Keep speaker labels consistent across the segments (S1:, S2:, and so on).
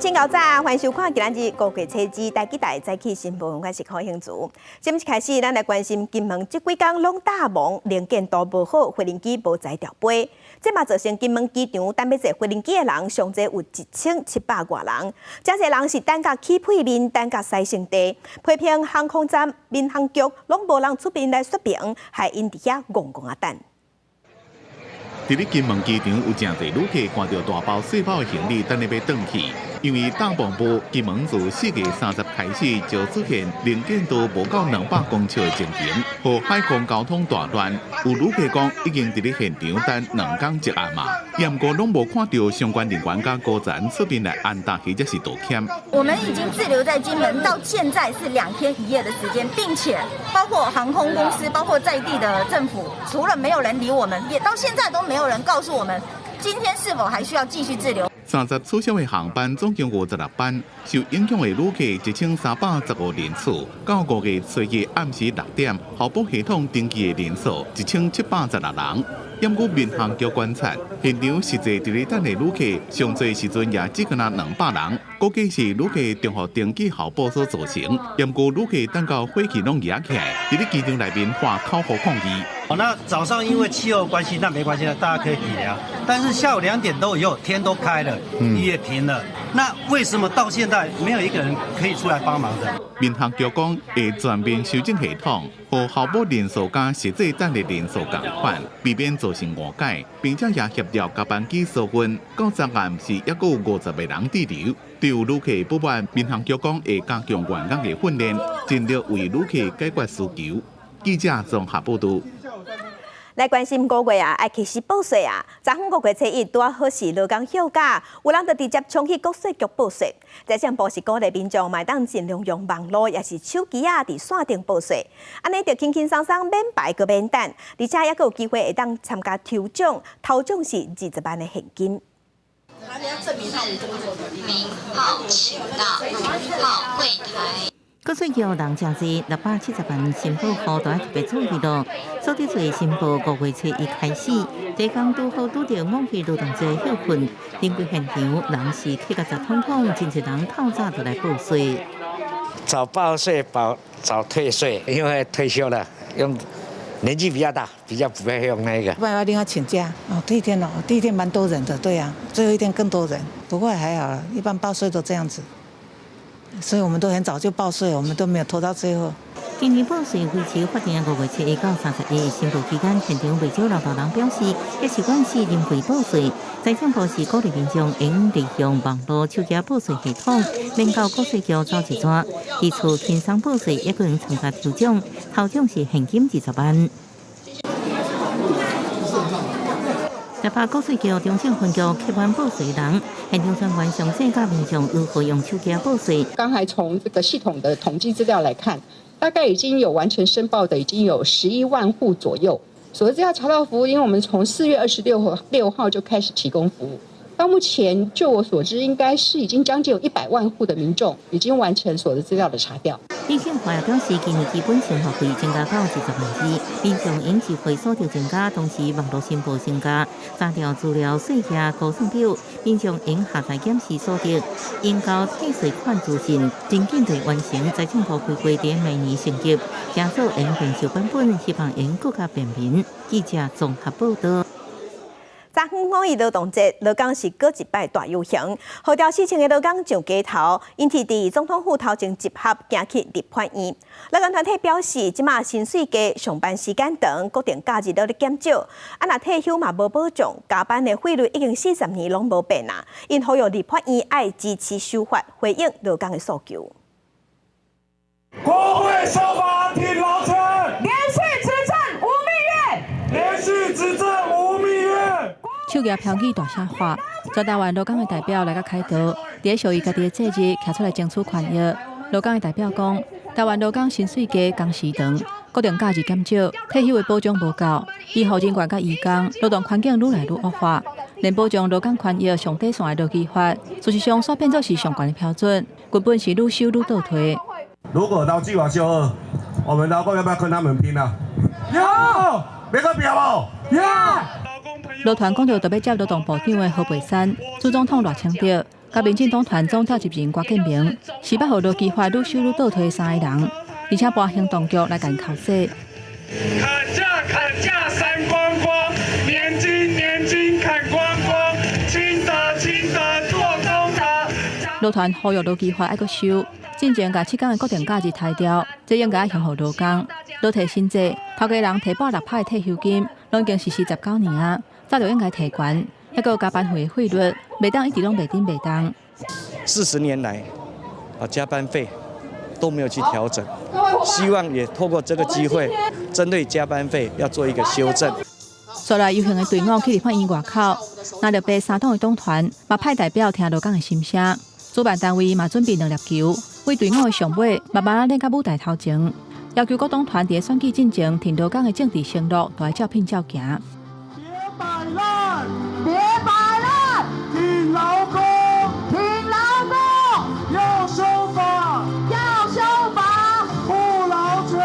S1: 請𠢕早，歡迎收看今仔日五月初二台語台早起新聞，我是柯興慈。這擺開始，咱來關心金門這幾工攏大忙，能見度無好，飛行機無才調飛。這嘛造成金門機場等欲坐飛行機的人，上濟有1700外人。遮濟人是等甲起屁面，等甲使性地，批評航空站、民航局攏無人出面來說明，害𪜶佇遐戇戇仔等。
S2: 佇咧金門機場有誠濟旅客掛著大包細包的行李，等咧欲轉去。因為大風暴，金門自4月30開始就出現能見度無夠200公尺的情形，予海空交通大亂。有旅客講已經佇咧現場等2工一暗嘛，毋過攏無看著相關人員佮高層出面來安答或者是道歉。
S3: 我們已經滯留在金門到現在是2天1夜的時間，並且包括航空公司、包括在地的政府，除了沒有人理我們，也到現在都沒有人告訴我們，今天是否還需要繼續滯留。
S2: 30取消的航班總共56班，受影響的旅客1315人次。到5月初一暗時6點，候補系統登記的人數1716人。毋過民航局觀察，現場實際佇咧等的旅客，上濟時陣也只敢若200人，估計是旅客重複登記候補所造成。毋過旅客等到火氣攏壓起來，佇咧機場內面發口號抗議。
S4: 哦，那早上因為氣候關係，那沒關係啦，大家可以體諒。但是下午2點多以後，天都開了，雨也停了，那為什麼到現在沒有一個人可以出來幫忙的？
S2: 民航局講會全面修正系統，予候補人數佮實際等的人數仝款，避免造成誤解，並且也協調共班機疏運。到昨暗時猶閣有50個人滯留。對有旅客不滿，民航局講會加強員工的訓練，盡力為旅客解決需求。記者綜合報導。
S1: 來關心五月啊，愛開始報稅啊！昨昏5月初一拄好是勞工休假，有人就直接衝去國稅局報稅。財政部是鼓勵民眾嘛當盡量用網路，抑是手機仔佇線頂報稅，按呢就輕輕鬆鬆免排閣免等，而且猶閣有機會會當參加抽獎，頭獎是20萬的現金。
S5: 名號請到號櫃檯。
S6: 國稅局人誠濟，670萬申報戶都愛特別注意囉。所得稅申報5月初一開始，這工拄好拄著五一勞動節休睏，臨櫃現場人是客甲雜通通，真濟人透早就來報稅。
S7: 早報稅保早退稅，因為退休了，用年紀比較大，比較不會用那個。
S8: 不然要另外請假哦。第一天哦，第一天蠻多人的，對啊，最後一天更多人。不過還好，一般報稅都這樣子。所以我們都很早就報稅，我們都沒有拖到最後。
S6: 今年報稅維持法定5月初一到31申報期間，現場袂少老大人表示，這習慣是臨櫃報稅。財政部是鼓勵民眾應利用網路、手機報稅系統，免到國稅局走一逝。佇厝輕鬆報稅，猶閣會參加抽獎，頭獎是現金20萬。台北國稅局中正分局客滿報稅人，現場專員詳細教民眾如何用手機報稅。
S9: 剛才從這個系統的統計資料來看，大概已經有完成申報的，已經有11萬戶左右。所得資料查調服務，因為我們從4月26號就開始提供服務，到目前就我所知，應該是已經將近有100萬戶的民眾已經完成所得資料的查調。
S6: 李慶華也表示，今年基本生活費增加到20萬二，民眾應智慧所得增加，同時網路申報增加，查調資料稅額估算表，民眾應下載檢視所得，應交退稅款資訊，真緊地完成財政部規劃佇明年升級，加做應變數版本，希望應閣較便民。記者綜合報導。
S1: 昨昏五一勞動節，勞工是閣一擺大遊行，號召4000个勞工上街頭，𪜶佇總統府頭前集合，行去立法院。勞工團體表示，這馬薪水低，上班時間長，國定假日攏咧減少，啊若退休嘛無保障，加班的費率已經40年攏無變啊。𪜶呼籲立法院愛支持修法，回應勞工的訴求。
S10: 國會修法挺勞權，
S11: 連續執政無蜜月，
S10: 連續執政無蜜月。
S12: 手舉標語大聲喊，全台灣勞工的代表來佮開道，佇咧屬於家己的節日，徛出來爭取權益。勞工的代表講，台灣勞工薪水低，工時長，國定假日減少，退休的保障無夠，醫護人員佮移工勞動環境愈來愈惡化，連保障勞工權益上底線的勞基法，事實上煞變做是上懸的標準，根本是愈修愈倒退。
S10: 如果勞基法修二，我們勞工要不要跟他們拼啊？要，欲佮拼無？要。
S12: 勞團講著欲接勞動部長的何佩珊，副總統賴清德，佮民進黨團總召集人郭建明，是捌予勞基法愈收愈倒退三个人，而且搬行動局來共剾洗。
S13: 砍價砍價刪光光，年金年金砍光光，清德清德做功德。
S12: 勞團呼籲勞基法愛閣修，進前共7工的國定假日刣掉，這應該愛還予勞工。勞退新制，頭家人提撥6%的退休金，攏已經實施19年啊，早就應該提懸。抑閣有加班費的費率，袂當一直攏袂振袂動。
S14: 40年來，啊加班費都沒有去調整，希望也透過這個機會，針對加班費要做一個修正。
S12: 煞來遊行的隊伍去立法院外口，藍綠白三黨的黨團嘛派代表聽勞工的心聲，主辦單位嘛準備兩粒球，為隊伍的上尾慢慢仔練到舞台頭前，要求各黨團佇選舉進前，挺勞工的政治承諾，都愛照拼照行。
S13: 別擺爛，別擺爛，挺勞工，挺勞工，要修法，要修法，護勞權，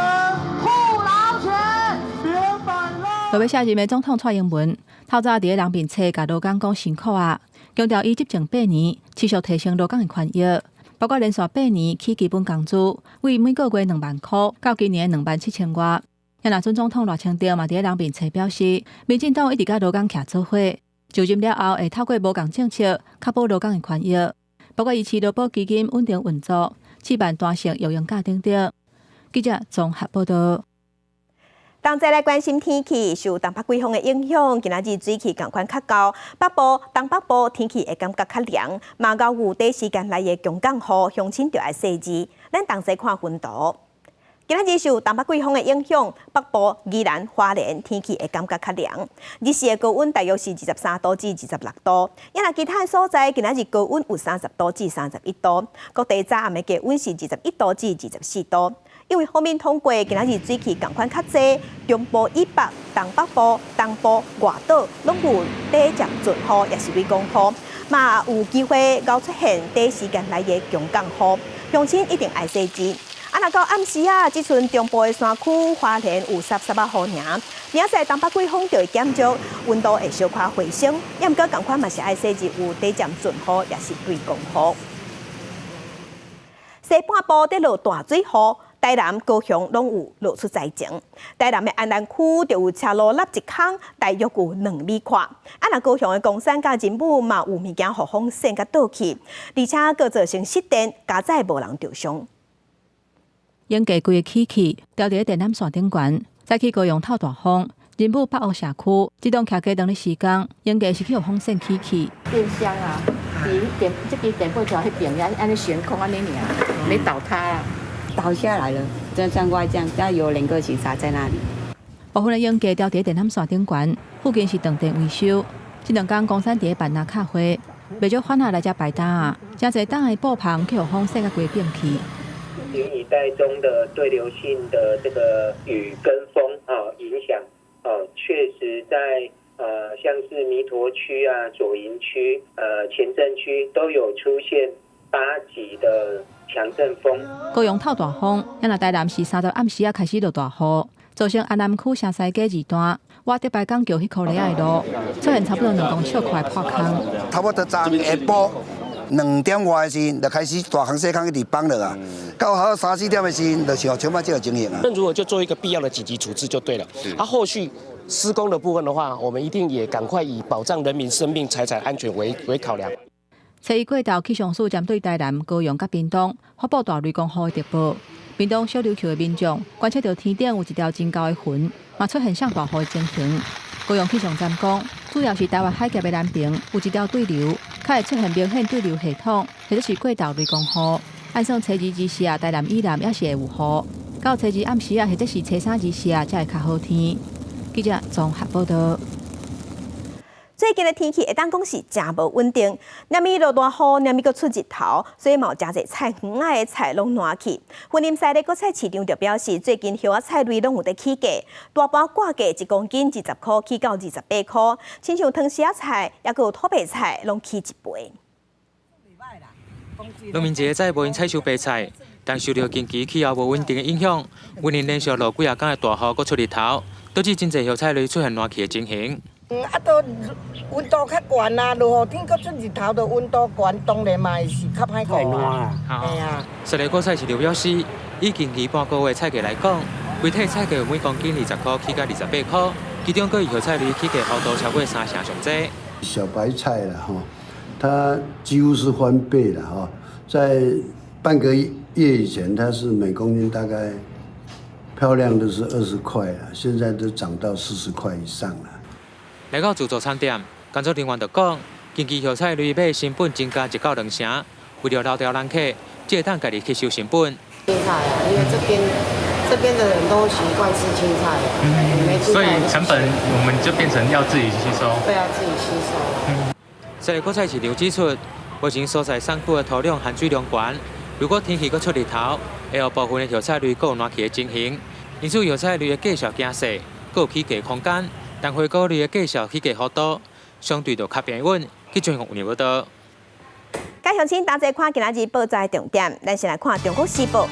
S13: 護勞權，別擺爛。
S12: 落尾卸任的總統蔡英文，透早佇咧人面冊共勞工講辛苦啊，強調伊執政八年，持續提升勞工的權益，包括連續八年起基本工資，為每個月2萬箍到今年的2萬7千外。啊若準總統賴清德嘛佇咧人面冊表示，民進黨一直佮勞工徛做伙，就任了後會透過無仝政策確保勞工的權益，包括維持勞保基金穩定運作、試辦彈性育嬰假等等。記者綜合報道。
S1: 同齊來關心天氣，受東北季風的影響，今仔日水氣仝款較厚，北部、東北部天氣會感覺較涼，嘛較有短時間內的強降雨，鄉親著愛細緻。咱同齊看雲圖。今仔日受東北季風的影響，北部、宜蘭、花蓮天氣會感覺較涼。日時的高溫大約是23度至26度。啊若其他的所在，今仔日高溫有30度至31度。各地早暗的低溫是21度至24度。因為鋒面通過，今仔日水氣仝款較濟，中部以北、東北部、東部、外島攏有短暫陣雨，抑是雷公雨，嘛有機會𠢕出現短時間內的強降雨，鄉親一定愛細緻。啊，若到暗時啊，這陣中部的山區花蓮有濕濕仔雨爾，明仔載東北季風就會減弱，溫度會小可回升。抑毋過仝款嘛是愛細緻，有短暫陣雨，抑是雷公雨。西半部佇落大水雨，台南、高雄攏有落出災情。台南的安南區就有車路凹一空，大約有2米寬。啊，若高雄的岡山佮仁武嘛有物件予風扇共倒去，而且閣造成失電，佳哉無人著傷。
S12: 鷹架規个起去，牢佇咧電纜線頂懸，早起高雄透大風，仁武北湖社區，這棟徛家兩日時間，鷹架是去予風扇起去。
S15: 電箱啊，佇電這支電火條彼邊，按呢懸空按呢爾，沒倒塌啊，
S16: 倒下來了，就像我這樣，但有兩個警察在那裡。
S12: 部分的鷹架牢佇咧電纜線頂懸，附近是斷電維修。這兩工岡山佇咧辦納卡會，袂少販仔來遮擺擔仔，誠濟擔的布棚去予風扇共規變去。
S17: 雲雨帶中的對流性的這個雨跟風啊影響啊，確實在像是彌陀區啊、左營區、前鎮區都有出現8級的強陣風。
S12: 高雄透大風，啊若台南市30暗時仔開始落大雨，造成安南區城西街二段、瓦德白港橋彼箍犁仔的路出現差不多2公尺寬的破空。
S18: 差不多昨下晡2點外的時，就開始大空細空一直崩落啊，到好三四點的時，就是像這個情形啊。
S19: 那如果就做一個必要的緊急處置就對了。啊，後續施工的部分的話，我們一定也趕快以保障人民生命財產安全為考量。
S12: 初一過頭，氣象署針對台南、高雄佮屏東發布大雷公雨的特報。屏東小琉球的民眾觀測到天頂有一條真高的雲，嘛出現像大雨的情形。高雄氣象站講，主要是台灣海峽的南邊有一條對流，較會出現明顯對流系統，或者是過晝雷公雨。按算初二、二四啊，台南以南也是會有雨。到初二暗時啊，或者是初三、二四啊，才會較好天。記者綜合報道。
S1: 最近的天氣會當講是誠無穩定，連暝落大雨，連暝閣出日頭，所以嘛有誠濟菜園仔的菜攏爛去。雲林西里果菜市場就表示，最近葉仔菜類攏有佇起價，大盤掛價1公斤20箍起到28箍，親像糖絲仔菜，抑閣有土白菜，攏起一倍。
S20: 農民節在無閒採收白菜，但受著近期氣候無穩定的影響，雲林連續落幾仔工的大雨，閣出日頭，導致真濟葉菜類出現爛去的情形。
S21: 啊，都溫度較懸啊，落雨天閣出日頭，就溫度懸，當然嘛會是較歹顧啊。係啊。
S20: 雪梨果菜市場表示，以近期半個月菜價來講，規體菜價每公斤20箍起到28箍，其中閣葉菜類起價幅度超過三成上濟。
S22: 小白菜啦，吼，它幾乎是翻倍了，哈，在半個月以前，它是每公斤大概漂亮的是20塊啦，現在都漲到40塊以上了。
S20: 來到自助餐店，工作人員就講，近期葉菜類買成本增加1到2成，為著留住人客，才會當家己吸收成本。
S23: 青菜啊，因為這邊的人都習慣吃青菜，沒
S24: 所以成本我們就變成要自己吸收。
S23: 對啊，自己吸收。
S20: 雪梨果菜市場指出，目前蔬菜產區的土壤含水量懸，如果天氣閣出日頭，會予部分的葉菜類閣有爛去的情形。因此葉菜類的繼續減勢，閣有起價空間。但水果類的繼續起價幅度相對就較平穩，去進行有報道。
S1: 各鄉親大家看今仔日報紙重點，咱先來看《中國時報》。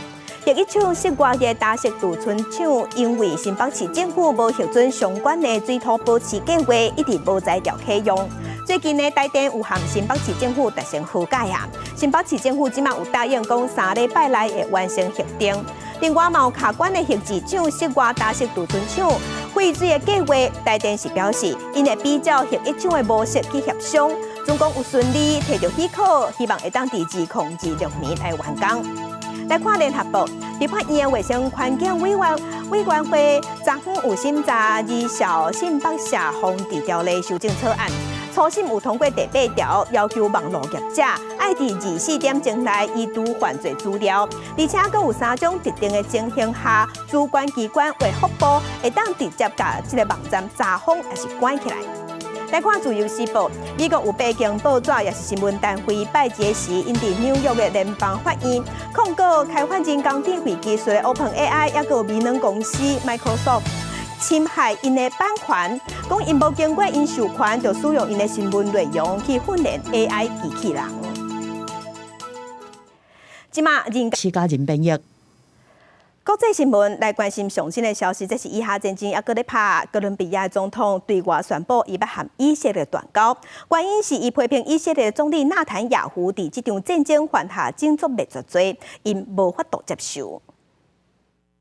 S1: 核一廠室外的台式貯存廠，因為新北市政府無核准相關的水土保持計劃，一直無才調啟用。最近呢，台電有和新北市政府達成和解啊。新北市政府這馬有答應講，3禮拜內會完成核定。另外，嘛有卡關的核二廠室外台式貯存廠廢水的計劃，台電是表示，𪜶會比照核一廠的模式去協商，總共有順利提著許可，希望會當佇2026年來完工。來看聯合報，立法院衛生環境委員會昨昏有審查兒少性剝削防治條例修正草案，初審有通過第八條，要求網路業者愛佇24點鐘內移除犯罪資料，而且閣有三種特定的情形下，主管機關衛福部會當直接共這个網站查封，抑是關起來。來看《自由時報》，美國有八間報紙抑是新聞單位拜一時，𪜶佇紐約的聯邦法院控告開發人工智慧技術的 OpenAI，抑閣有微軟公司 Microsoft 侵害𪜶的版權，講𪜶無經過𪜶授權就使用𪜶的新聞內容去訓練 AI 機器人。這馬人
S25: 施加人變異。
S1: 國際新聞來關心上新的消息，這是以哈戰爭猶閣咧拍，哥倫比亞總統對外宣布，伊欲和以色列斷交，原因是伊批評以色列總理納坦雅胡佇這場戰爭犯下種族滅絕罪，𪜶無法度接受。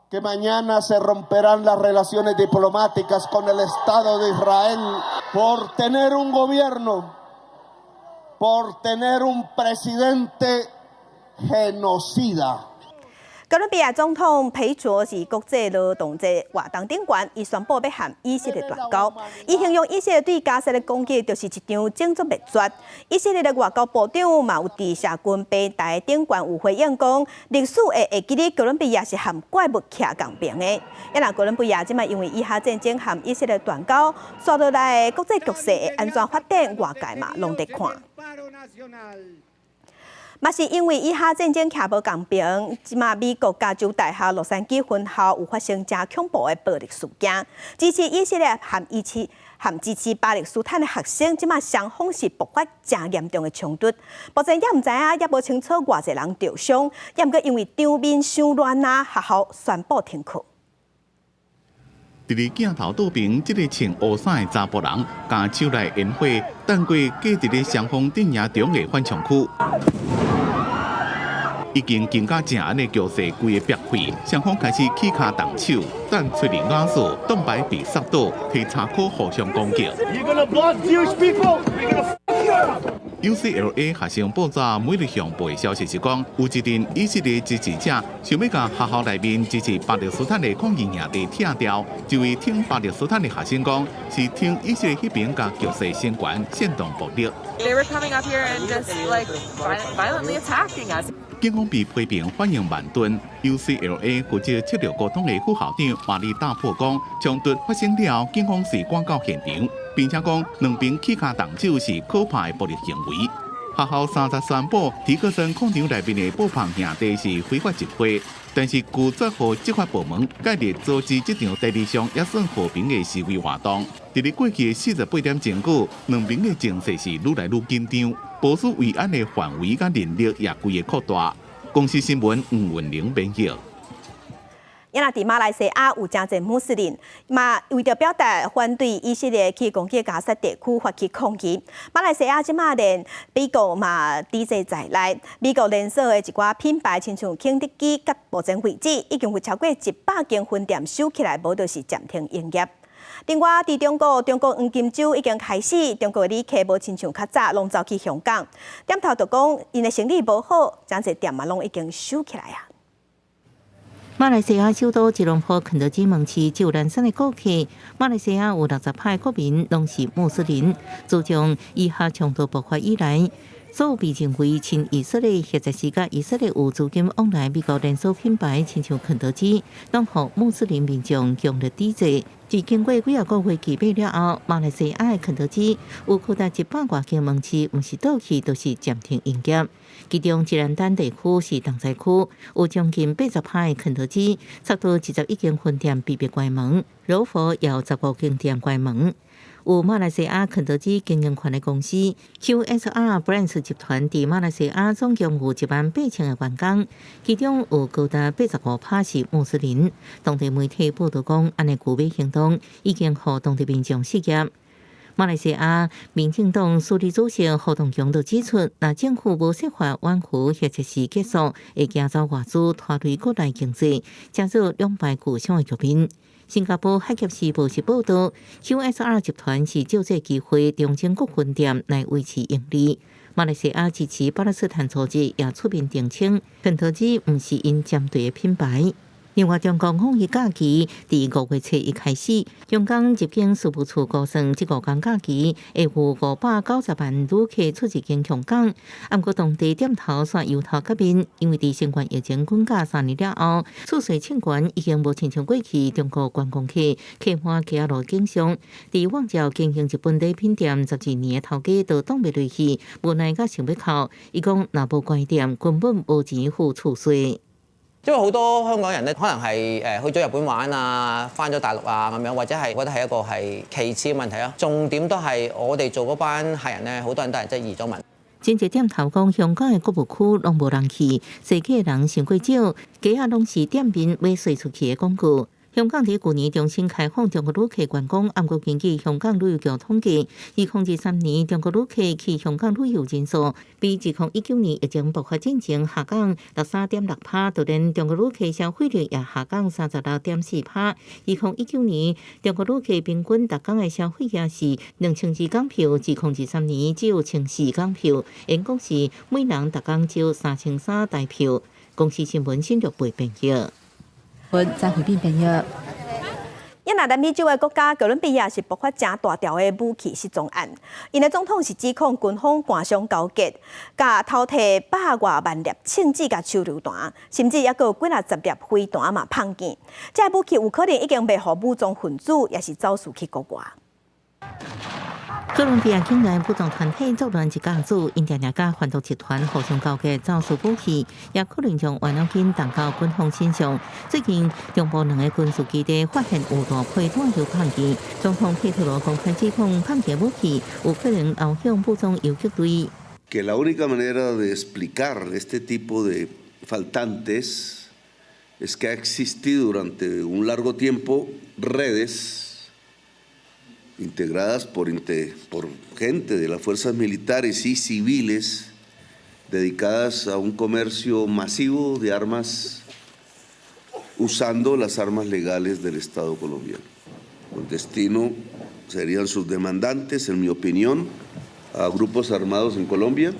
S26: Que mañana se romperán las relaciones diplomáticas con el Estado de Israel por tener un gobierno, por tener un presidente genocida.
S1: 哥倫比亞總統裴卓佇國際勞動節活動頂懸，伊宣布欲和以色列斷交。伊形容以色列對加沙的攻擊就是一場種族滅絕。以色列的外交部長嘛有佇社群平台頂懸有回應講，歷史會記得哥倫比亞是和怪物徛仝爿的。啊若哥倫比亞這馬因為以哈戰爭和以色列斷交，紲落來的國際局勢會按怎發展，外界嘛攏佇看。嘛是因為以哈戰爭徛無仝爿，這馬美國加州大學洛杉磯分校有發生誠恐怖的暴力事件，支持以色列和支持和支持巴勒斯坦的學生，這馬雙方是爆發誠嚴重的衝突。目前猶毋知影，猶無清楚偌濟人著傷，猶毋過因為場面傷亂啊，學校宣布停課。
S2: 佇咧鏡頭倒爿，這个穿烏衫的查埔人，共手內煙火，彈過隔佇咧雙方陣營中的緩衝區，已經緊甲正安的局勢，規个崩潰，雙方開始起跤動手，彈催淚瓦斯，擋牌被殺倒，提柴箍互相攻擊。UCLA 學生報紙每日向報的消息是講，有一陣以色列支持者想欲共學校內面支持巴勒斯坦的抗議營地拆掉。這位挺巴勒斯坦的學生講，是挺以色列彼爿共局勢升懸，煽動暴力。
S27: They were coming up here and just like violently attacking us.
S2: 警方被批評反應慢鈍。UCLA 負責策略溝通的副校長瑪麗大破講，衝突發生了後，警方是趕到現場，並且講兩邊起跤動手是可怕的暴力行為。學校3日宣布，提克森礦場內面的布棚營地是非法集會，但是拒絕予執法部門介入阻止這場地理上也算和平的示威活動。佇咧過去的48點鐘久，兩邊的情勢是愈來愈緊張，波斯維安的範圍佮人力也規个擴大。公視新聞吳文玲編譯。
S1: 也若佇馬來西亞有誠濟穆斯林，嘛為著表達反對以色列去攻擊加薩地區發起抗議。馬來西亞這馬連美國嘛抵制在內，美國連鎖的一寡品牌，親像肯德基，佮目前為止已經有超過100間分店收起來，無就是暫停營業。另外，佇中國，中國黃金週已經開始，中國的旅客無親像較早攏走去香港。店頭就講，𪜶的生理無好，誠濟店嘛攏已經收起來啊。
S6: 馬來西亞首都吉隆坡肯德基門市就南山的顧客，馬來西亞有60%國民攏是穆斯林。自從以哈衝突爆發以來，所有被認為親以色列或者是佮以色列有資金往來美國連鎖品牌，親像肯德基，攏予穆斯林民眾強烈抵制。佇經過幾仔個月期備了後，馬來西亞的肯德基有高達100外間門市，毋是倒去，就是暫停營業。其中吉蘭丹地區是重災區，有將近80%的肯德基，差不多21間分店被迫關門，柔佛有15間店關門。有馬來西亞肯德基經營權的公司 QSR Brands 集團，佇馬來西亞總共有1.8萬個員工，其中有高達85%是穆斯林。當地媒體報道講，按呢拒買行動已經予當地民眾失業。馬來西亞民政黨署理主席胡棟強就指出，若政府無設法挽回或者是結束，會驚走外資拖累國內經濟，成做兩敗俱傷的局面。新加坡《海峽時報》是報道，QSR 集團是藉這機會重整各分店來維持盈利。馬來西亞支持巴勒斯坦組織也出面澄清，肯德基毋是𪜶針對的品牌。另外，中國五一假期佇5月初一開始，香港入境事務處估算，這5天假期會有590萬旅客出入境香港。毋過當地店頭煞憂頭革面，因為佇新冠疫情滾價3年了後，厝稅清關已經無親像過去中國觀光客客滿街仔路景象。佇旺角經營日本禮品店12年的頭家都擋袂落去，無奈佮想欲哭。伊講，若無關店，根本無錢付厝稅。
S3: 因為好多香港人咧，可能係去咗日本玩啊，返咗大陸啊咁樣，或者係覺得係一個係其次嘅問題咯。重點都係我哋做嗰班客人咧，好多人都係即係移咗民。
S6: 真濟店頭講，香港的購物區攏無人去，踅街的人傷過少，街仔攏是店面欲稅出去的廣告。香港佇舊年重新開放中國旅客觀光，毋過根據香港旅遊局統計，2023年中國旅客去香港旅遊人數，比2019年疫情爆發進前下降63.6%，就連中國旅客消費力也下降36.4%。2019年中國旅客平均逐工的消費額是2200港票，2023年只有1400港票，𪜶講是每人逐工少3300台票。公視新聞新錄播編譯。
S12: 再回變朋友。
S1: 也若南美洲的國家哥倫比亞是爆發誠大條的武器失蹤案，𪜶的總統是指控軍方官商勾結，共偷提百外萬粒槍子佮手榴彈，甚至猶閣有幾若十粒飛彈嘛麭見。這个武器有可能已經賣予武裝分子，抑是走私去國外。
S6: 哥倫比亞境內武裝團體作亂一家子，𪜶定定佮販毒集團互相勾結走私武器，也可能將程金動到軍方身上。最近，中部兩个軍事基地發現有大批彈藥麭去，總統佩特羅公開指控麭去武器有可能流向武裝游擊隊。
S4: Que la única manera de explicar este tipo de faltantes es que ha existido durante un largo tiempo redes integradas por gente de las fuerzas militares y civiles dedicadas a un comercio masivo de armas usando las armas legales del Estado colombiano. El destino serían sus demandantes, en mi opinión, a grupos armados en Colombia.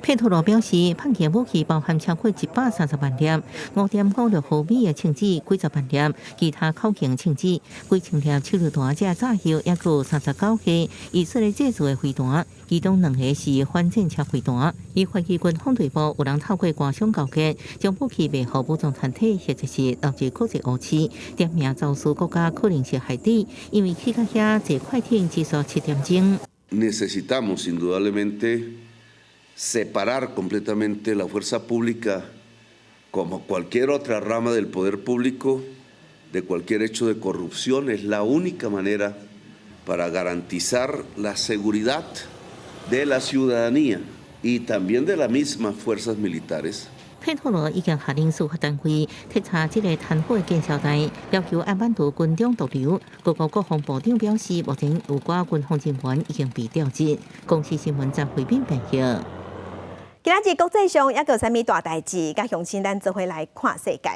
S6: 佩托羅表示，麭去武器包含超過130萬粒5.56毫米的槍子，幾十萬粒其他口徑槍子，幾千粒手榴彈這炸藥，抑閣39個以色列製造的飛彈，其中兩個是反戰車飛彈。伊懷疑軍方內部有人透過官商勾結，將武器賣予武裝團體，或者是流入國際烏市，點名走私國家可能是海地，因為去到遐坐快艇只需7點鐘。
S4: Necesitamos indudablemente separar completamente la fuerza pública, como cualquier otra rama del poder público, de cualquier hecho de corrupción. Es la única manera para garantizar la seguridad de la ciudadanía y también de las mismas fuerzas militares.
S6: 佩托羅已經下令司法單位徹查這個貪腐的建設代，要求按挽留軍中毒瘤。各國國防部長表示，目前有關軍方人員已經被調職。公視新聞張惠敏編譯。
S1: 今仔日國際上猶閣有啥物大代誌？佮鄉親咱做伙來看世界。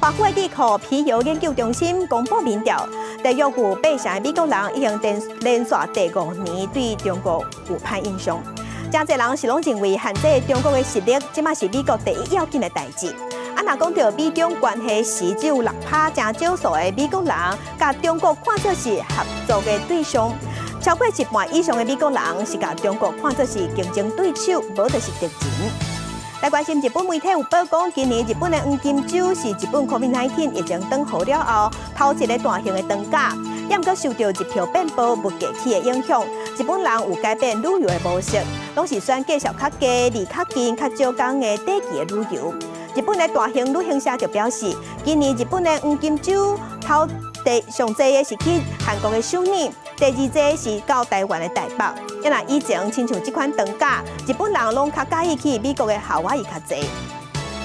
S1: 華府的智庫皮尤研究中心公布民調，大約有八成的美國人已經連續第五年對中國有歹印象。誠濟人是攏認為限制中國的實力，這馬是美國第一要緊的代誌。啊，若講到美中關係時，只有6%誠少數的美國人，共中國看作是合作的對象。超過一半以上的美國人是共中國看作是競爭對手，無就是敵人。來關心日本媒體有報講，今年日本的黃金週是日本 COVID-19 疫情轉好了後，頭一个大型的長假，也毋過受著日票變薄、物價起的影響，日本人有改變旅遊的模式，攏是選價數較低、離較近、較少工的短期的旅遊。日本的大型旅行社就表示，今年日本的黃金週頭第上濟的是去韓國的首爾，第二濟是到台灣的台北。啊若以前親像這款長假，日本人攏較佮意去美國的夏威夷較濟。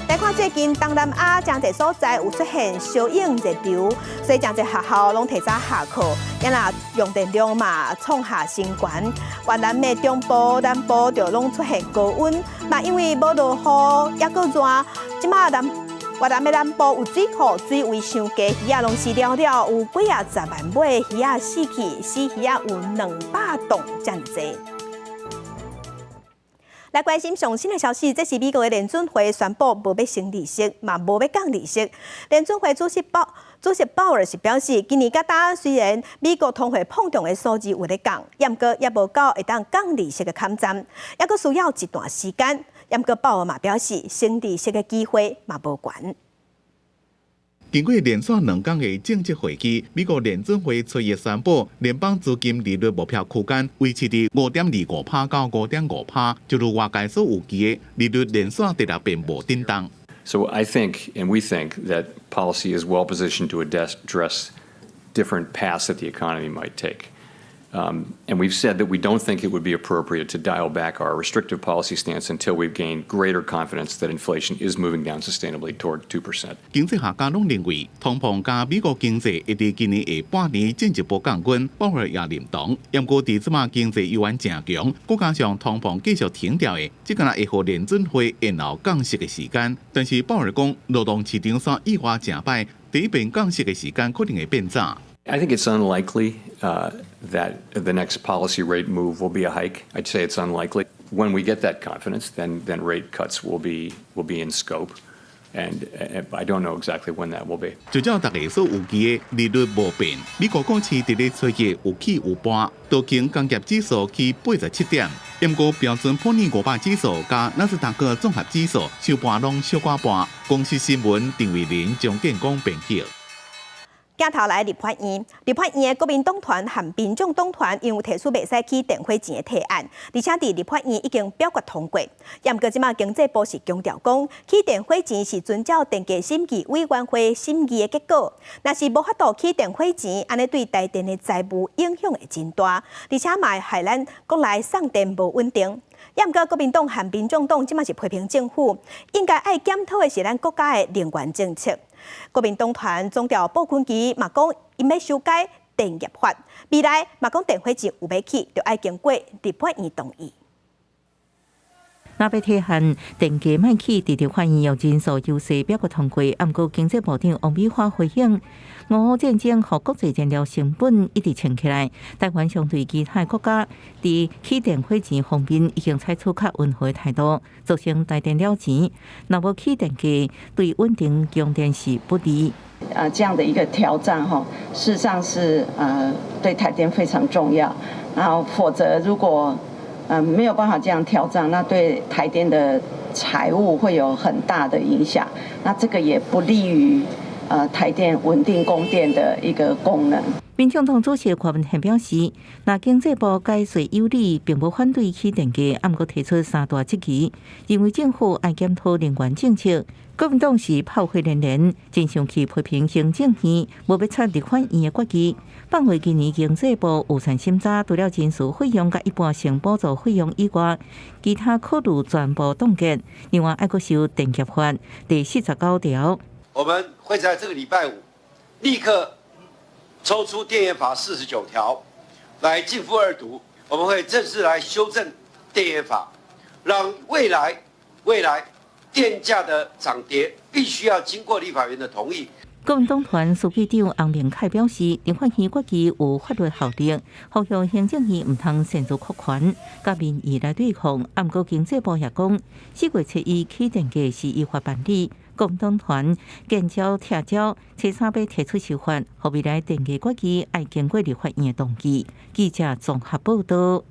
S1: 來看最近東南亞誠濟所在有出現燒湧熱流，所以誠濟學校攏提早下課，啊若用電量嘛創下新高。越南的中部、南部就攏出現高溫，嘛因為無落雨，猶閣熱，這馬越南的南部有水庫，水位傷低，魚仔攏死了了，有幾仔十萬尾魚仔死去，死魚仔有200噸遮爾濟。來關心上新的消息，這是美國的聯準會宣布無欲升利息，嘛無欲降利息。聯準會主席鮑爾是表示，今年佮今雖然美國通貨膨脹的數字有咧降，毋過猶無到會當降利息的坎站，猶閣需要一段時間。毋過鮑爾嘛表示，升利息的機會嘛無懸。
S2: 經過連續兩工的政策會議，美國聯準會初一宣布，聯邦資金利率目標區間維持佇5.25%到5.5%，就如外界所預期的利率連續第六遍無振動。
S5: So I think, and we think, that policy is well positioned to address different paths that the economy might take. And we've said that we don't think it would be appropriate to dial back our restrictive policy stance until we've gained greater confidence that inflation is moving down sustainably toward 2%.
S2: 經濟學家攏認為，通膨佮美國經濟會佇今年下半年進一步降溫，鮑爾也認同。毋過佇這馬經濟依然誠強，閣加上通膨繼續停掉的，這敢若會予聯準會延後降息的時間。但是鮑爾講，勞動市場煞意外誠歹，第一遍降息的時間可能會變早。
S5: I think it's unlikely that the next policy rate move will be a hike. I'd say it's unlikely. When we get that confidence, then rate cuts will be in scope. And I don't know exactly when that will be.
S2: 就照大家所預期的利率無變，美國股市佇咧初一有起有跌，道瓊工業指數起87點，毋過標準普爾500指數佮納斯達克綜合指數收盤攏小可跌。公視新聞陳慧琳、張建光編譯。
S1: 鏡頭來立法院，立法院的國民黨團和民眾黨團因為提出袂使起電火錢的提案，而且佇立法院已經表決通過。毋過這馬經濟部是強調講，起電火錢是遵照電價審議委員會審議的結果，若是無法度起電火錢，按呢對台電的財務影響會真大，而且嘛會害咱國內送電無穩定。毋過國民黨和民眾黨這馬是批評政府，應該愛檢討的是咱國家的能源政策。國民黨團總召傅崐萁嘛講，𪜶欲修改電業法，未來嘛講電火錢有欲起，就愛經過立法院同意。
S6: 若欲提案電價莫起，佇立法院用人數優勢表決通過，毋過經濟部長王美花回應，俄烏戰爭予國際燃料成本一直衝起來，台灣相對其他國家，佇起電火錢方面已經採取較溫和態度，造成台電了錢，若無起電價，對穩定供電是不利。
S7: 啊，這樣的一個調漲哈，事實上是對台電非常重要。然後，否則如果沒有辦法這樣調漲，那對台電的財務會有很大的影響。那這個也不利於台電穩定供電的一個功能。
S6: 民眾黨主席柯文哲表示，若經濟部解說有理，並無反對起電價，毋過提出三大質疑，認為政府愛檢討能源政策。國民黨是炮火連連，真生氣批評行政院無欲採立法院的決議，放話今年經濟部預算審查，除了人事費用佮一般性補助費用以外，其他考慮全部凍結。另外，愛閣修電業法第49條。
S8: 我們會在這個禮拜五立刻抽出電業法49條來逕付二讀，我們會正式來修正電業法，讓未來電價的漲跌必須要經過立法院的同意。
S6: 國民黨團書記長洪明凱表示，立法院決議有法律效力，呼籲行政院毋通擅自擴權，佮民意來對抗。毋過經濟部也講，4月7日起電價是依法辦理。國民黨團見招拆招，初三欲提出修法，予未來電價決議愛經過立法院的同意。記者綜合報道。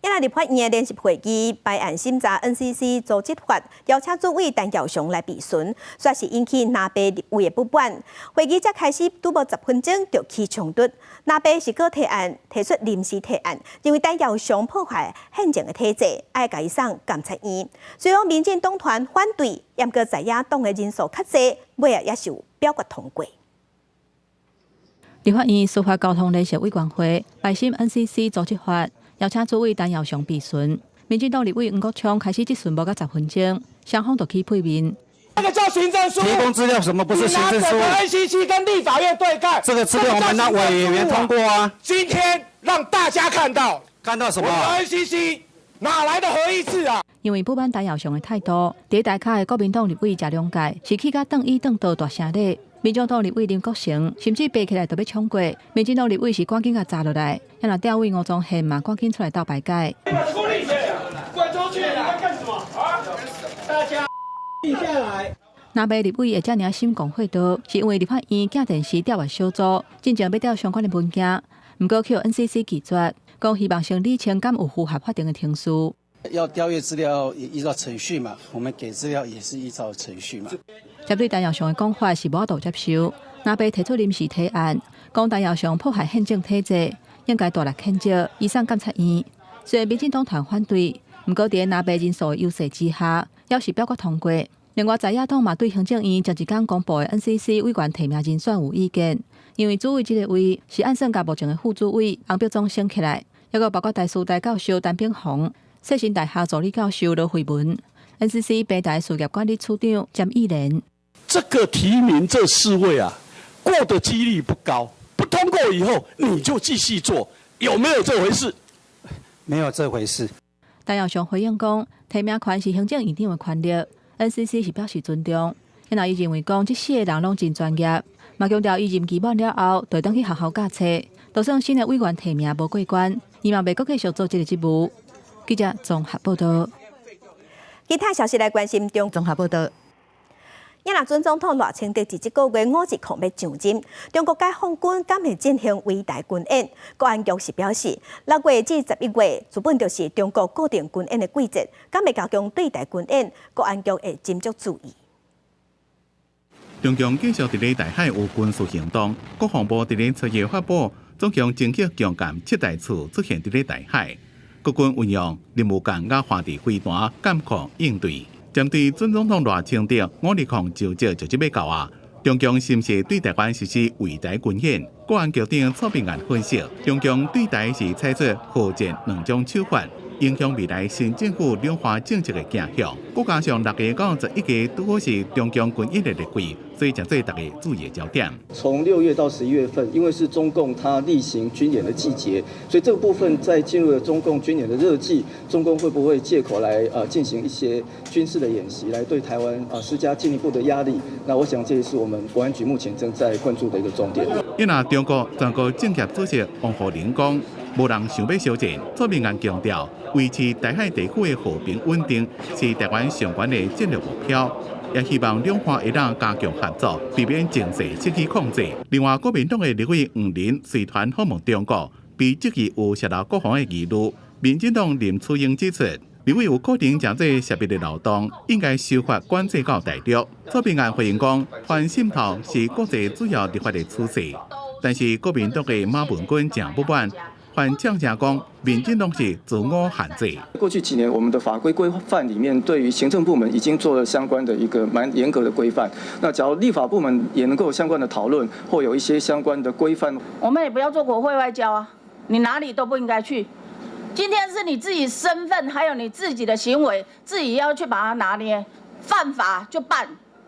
S1: 今仔立法院聯席會議排案審查 NCC 組織法，邀請主委陳耀祥來備詢，煞是引起藍白立委的不滿。會議才開始拄無10分鐘就起衝突，藍白是閣提案提出臨時提案，認為陳耀祥破壞憲政的體制，愛共伊送監察院。雖然民進黨團反對，毋過在野黨的人數較濟，尾仔也是有表決通過。
S12: 立法院司法交通聯席委員會排審 NCC 組織法。邀請主委陳耀祥備詢，民進黨立委黃國昌開始質詢無到10分鐘，雙方就起屁面。
S9: 這個叫行政書，
S10: 提供資料什麼不是行政書
S9: ？NCC 跟立法院對幹，
S10: 這個資料我們讓委員通過啊。
S9: 今天讓大家看到，
S10: 看到什麼
S9: ？NCC 哪來的合議制啊？
S12: 因為不滿陳耀祥的態度，佇台跤的國民黨立委謝龍介是氣甲轉椅轉桌大聲咧。民眾黨立委林國成甚至爬起來就欲衝過，民進黨立委是趕緊共閘落來，啊若調委吳宗憲嘛趕緊出來鬥排解。
S9: 出力滾出去！你在幹什麼？啊！大家定下來。
S12: 藍白立委會遮爾心廣火刀，是因為立法院寄電視調閱小組，進前欲調相關的文件，毋過予 NCC 拒絕，講希望先理清敢有符合法定的程序。
S11: 要調閱資料依照程序嘛，我們給資料也是依照程序嘛。
S12: 針對陳耀祥的講法是無法度接受，藍白提出臨時提案，講陳耀祥破壞憲政體制，應該大力譴責，移送監察院。雖然民進黨團反對，毋過佇藍白人數的優勢之下，猶是表決通過。另外，在野黨嘛對行政院前一工公布的 NCC 委員提名人選有意見，因為主委這個位是按算共目前的副主委洪碧忠升起來，抑閣包括台師大教授陳炳宏、世新大學助理教授羅惠文、NCC 平台事業管理處長詹義蓮。
S26: 這個提名這四位啊，過的幾率不高，不通過以後你就繼續做，有沒有這回事？
S11: 沒有這回事。
S12: 陳耀祥回應講，提名權是行政院長的權力，NCC 是表示尊重。然後伊認為講，這四個人攏真專業，嘛強調伊任期滿了後，就轉去學校教冊，就算新的委員提名無過關，伊嘛袂閣繼續做這個職務。記者綜合報道。
S1: 其他消息來關心中
S6: 綜合報道。
S1: 也若準總統賴清德佇這個月5日欲上任，中國解放軍敢會進行圍台軍演？國安局是表示，6月至11月，原本就是中國固定軍演的季節，敢會加強對台軍演？國安局會斟酌注意。
S2: 中共繼續佇咧台海有軍事行動，國防部佇咧七月發布，總共偵測強艦七台次出現佇咧台海，國軍運用任務艦佮華地飛彈監控應對。針對準總統賴清德520就職就這欲到啊，中共是毋是對台灣實施圍台軍演？國安局長蔡明彥分析，中共對台是採取和戰兩種手法，影響未來新政府兩岸政策的走向。閣加上6月到11月拄好是中共軍演的熱季，所以成做大家注意的焦點。
S13: 從6月到11月份，因為是中共它例行軍演的季節，所以這個部分在進入了中共軍演的熱季，中共會不會借口來進行一些軍事的演習，來對台灣施加進一步的壓力？那我想這也是我們國安局目前正在關注的一個重點。
S2: 因為中國全國政協主席王滬寧講，無人想欲相戰。蔡明彥強調，維持台海地區的和平穩定是台灣上懸的戰略目標，也希望兩岸會當加強合作，避免情勢失去控制。另外，國民黨的立委黃仁隨團訪問中國，被質疑有洩露國防的疑慮。民進黨林慈英指出，認為有可能誠濟涉密的漏洞，應該修法管制到大陸。蔡明彥回應講，反滲透是國際主要立法的趨勢，但是國民黨的馬文君誠不滿，反嗆聲講，民進黨是自我限制。
S13: 過去幾年，我們的法規規範裡面，對於行政部門已經做了相關的一個蠻嚴格的規範。那假如立法部門也能夠有相關的討論，或有一些相關的規範，
S14: 我們也不要做國會外交啊！你哪裡都不應該去。今天是你自己身份，還有你自己的行為，自己要去把它拿捏。犯法就辦，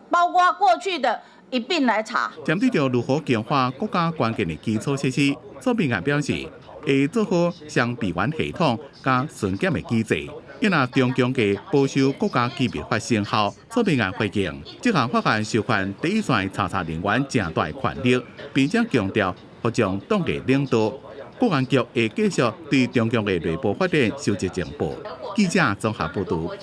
S14: 包括過去的一併來查。
S2: 針對著如何強化國家關鍵的基礎設施，蔡明彥表示，會做好雙閉環系統佮巡檢的機制。伊若中共嘅保守國家機密法生效，蔡明彥回應，這項法案授權第一線查查人員誠大權力，並且強調服從黨的領導。國安局會繼續對中共的內部發展收集情報。記者綜合報導。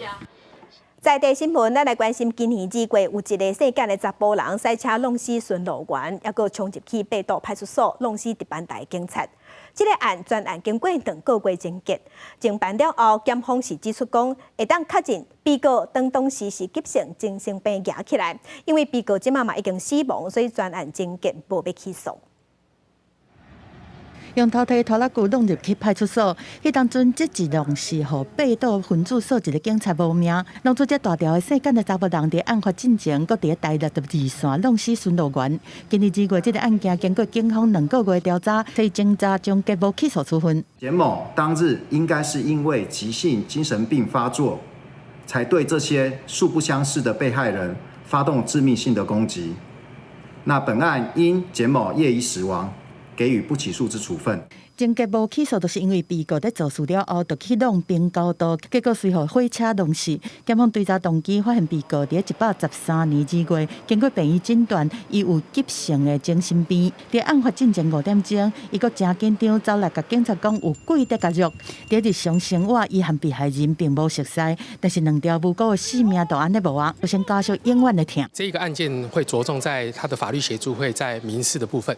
S1: 在地新聞，咱來關心今年2月有一个細漢的查埔人駛車弄死巡邏員，猶閣衝入去八堵派出所弄死值班台警察。這个案全案經過兩個月終結，偵辦了後，檢方是指出講，會當確認被告當時是急性精神病惹起來，因為被告這馬嘛已經死亡，所以全案終結無欲起訴。
S15: 用頭提拖拉機弄入去派出所，彼當陣這一弄是予八堵分駐所一个警察無命，弄出這大條的細漢的查埔人佇案發進前，閣佇台六二線弄死巡邏員。今年2月，這个案件經過警方2個月調查，所以偵查終結無起訴處分。
S16: 簡某當日應該是因為急性精神病發作，才對這些素不相識的被害人發動致命性的攻擊。那本案因簡某業已死亡，給予不起訴之處分。
S15: 終結無起訴，就是因為被告佇做事了後，就去弄平交道，結果隨予火車弄死。檢方追查動機，發現被告佇113年2月，經過病院診斷，伊有急性的精神病。佇案發進前5點鐘，伊閣誠緊張走來共警察講有鬼佇共虐。佇日常生活，伊和被害人並無熟似，但是兩條無辜的性命就按呢無啊，造成家屬永遠的疼。
S17: 這個案件會著重在他的法律協助，會在民事的部分。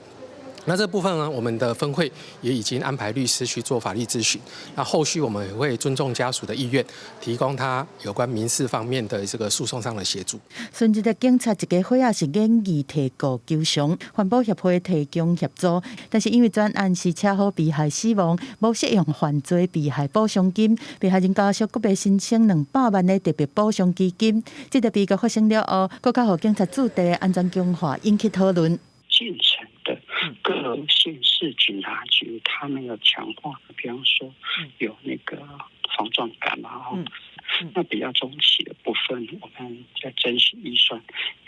S17: 那這部分呢，我們的分會也已經安排律師去做法律諮詢。那後續我們也會尊重家屬的意願，提供他有關民事方面的這個訴訟上的協助。
S15: 順治的警察一家伙仔是願意提告求償，環保協會提供協助，但是因為全案是車禍被害死亡，無適用犯罪被害補償金，被害人家屬閣欲申請200萬的特別補償基金。這個悲劇發生了後，閣較予警察駐地安全強化引起討論。
S18: 進程的各縣市警察局，他們有強化，比方說有那個防撞桿嘛，那比較中期的部分，我們在爭取預算，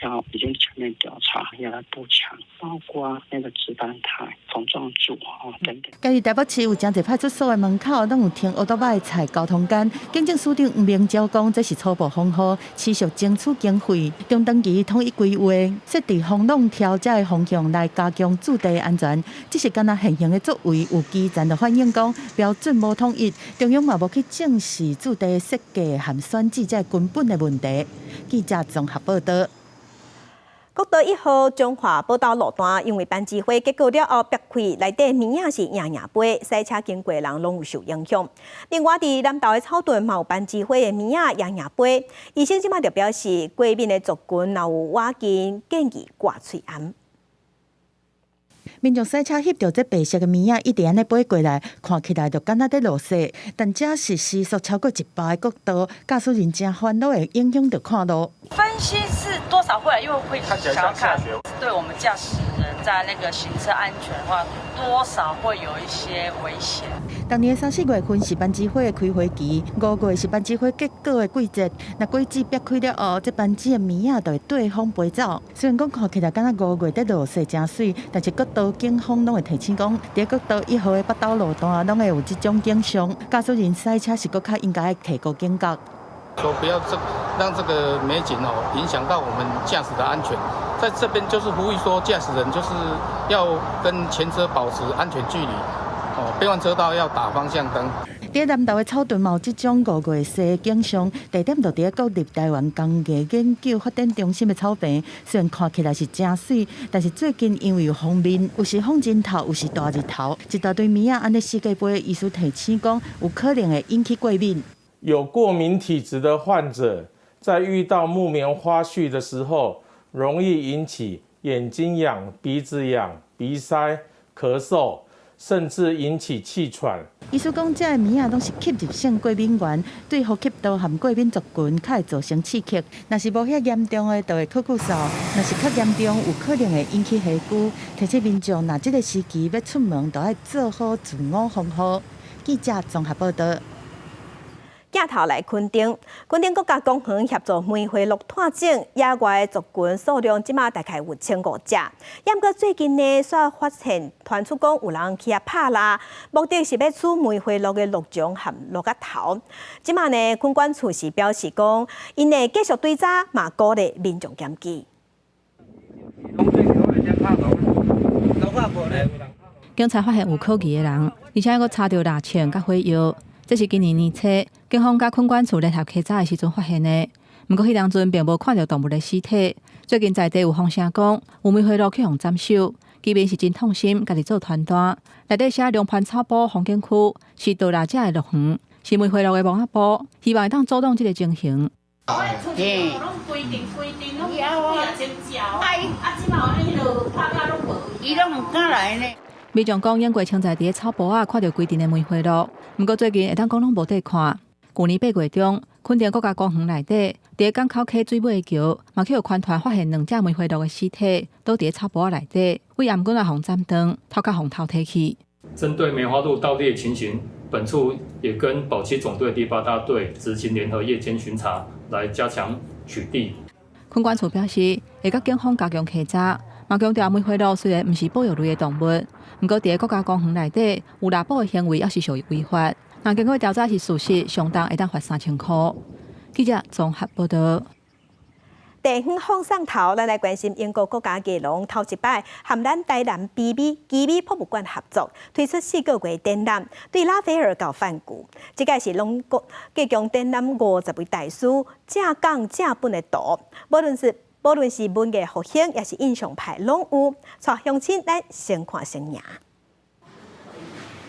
S18: 要已經全面調查，要來補強，包括那個值班台、防撞柱啊等等。
S15: 家己台北市有誠濟派出所的門口，攏有停歐多擺菜交通桿。警政署長黃明昭講，這是初步防護，持續爭取經費，中長期統一規劃，設置防浪調節的方向來加強駐地安全。只是敢若現行的作為，有基層就反映講標準無統一，中央嘛無去正視駐地設計和選址這根本的問題。記者綜合報道。
S1: 國道1號彰化寶斗路段，因為攀枝花結果了後，煏開內底物仔是贏贏飛，駛車經過人攏有受影響。另外，佇南投的草屯嘛有攀枝花的物仔贏贏飛，醫生這馬就表示，過敏的族群若有倚近，建議掛喙罨。
S15: 民眾駛車翕著這白色的物仔，一直按呢飛過來，看起來就敢若佇落雪。但這是時速超過100的國道，駕駛人誠煩惱會影響著看路。
S19: 分心是多少會，因為會想要看，對我們駕駛人在那個行車安全的話，多少會有一些危險。
S15: 當年3、4月份是攀枝花的開花期，5月是攀枝花結果的季節。若果子煏開了後，這攀枝的物仔就會對風飛走。雖然講看起來敢若5月佇落雪誠媠，但是國道警方攏會提醒講，佇國道1號的北斗路段攏會有這種景象，駕駛人駛車是閣較應該提高警覺。
S20: 說不要讓這個美景哦影響到我們駕駛的安全，在這邊就是呼籲說，駕駛人就是要跟前車保持安全距離，哦，變換車道要打方向燈。
S15: 佇南投的草屯嘛有這種5月雪景象，地點就佇國立臺灣工藝研究發展中心的草坪。雖然看起來是誠媠，但是最近因為有鋒面，有時風陣頭，有時大日頭，一大堆物仔按呢四界飛，醫師提醒講，有可能會引起過敏。
S3: 有過敏體質的患者，在遇到木棉花絮的時候，容易引起眼睛癢、鼻子癢、鼻塞、咳嗽，甚至引起氣喘。
S15: 醫師講，這个棉仔攏是吸入性過敏原，對呼吸道和過敏族群較會造成刺激。若是無遐嚴重的，就會咳咳嗽；若是較嚴重，有可能會引起火疽。提醒民眾，若這个時期欲出門，就愛做好自我防護。記者綜合報道。
S1: 鏡頭來墾丁，墾丁國家公園協助梅花鹿拓種野外族群數量，這馬大概有1500隻。毋過最近呢，煞發現傳出講有人去遐拍獵，目的是欲取梅花鹿的鹿茸和鹿仔頭。這馬呢，墾管處是表示講，𪜶會繼續追查，嘛鼓勵民眾檢舉。
S12: 警察發現有可疑的人，而且閣查著獵槍佮火藥。這是今年年初，警方佮墾管處聯合稽查的時陣發現的。毋過彼當陣並無看著動物的屍體。最近在地有風聲講，有梅花鹿去予斬首，居民是真痛心，家己做傳單，內底寫龍盤草埔風景區是盜獵者的樂園，是梅花鹿的墓仔埔，希望會當阻擋這个情形。
S21: 嘿，伊攏毋敢來呢。
S12: 民眾講，應過曾在佇咧草埔仔看著規陣的梅花鹿，毋過最近會當講攏無得看。舊年8月中，墾丁國家公園內底，佇咧港口溪水尾的橋，嘛去予寬團發現兩隻梅花鹿的屍體，倒佇咧草埔仔內底，為頷頸仔予斬斷，頭殼予偷提去。
S22: 針對梅花鹿盜獵情形，本處也跟保七總隊第八大隊執行聯合夜間巡查，來加強取締。
S12: 墾管處表示，會佮警方加強稽查，嘛強調梅花鹿雖然毋是保育類的動物，毋過佇咧國家公園內底有獵捕的行為，猶是屬於違法。若經過調查是事實，相當會當罰3000箍。記者綜合報道。
S1: 地方放送頭，咱來關心英國國家藝廊頭一擺和咱台南奇美奇美博物館合作，推出4個月展覽，對拉斐爾到梵谷。這屆是攏國提供展覽50位大師正港正本的圖，無論是文藝復興，抑是印象派，攏有。帶鄉親來先看先贏。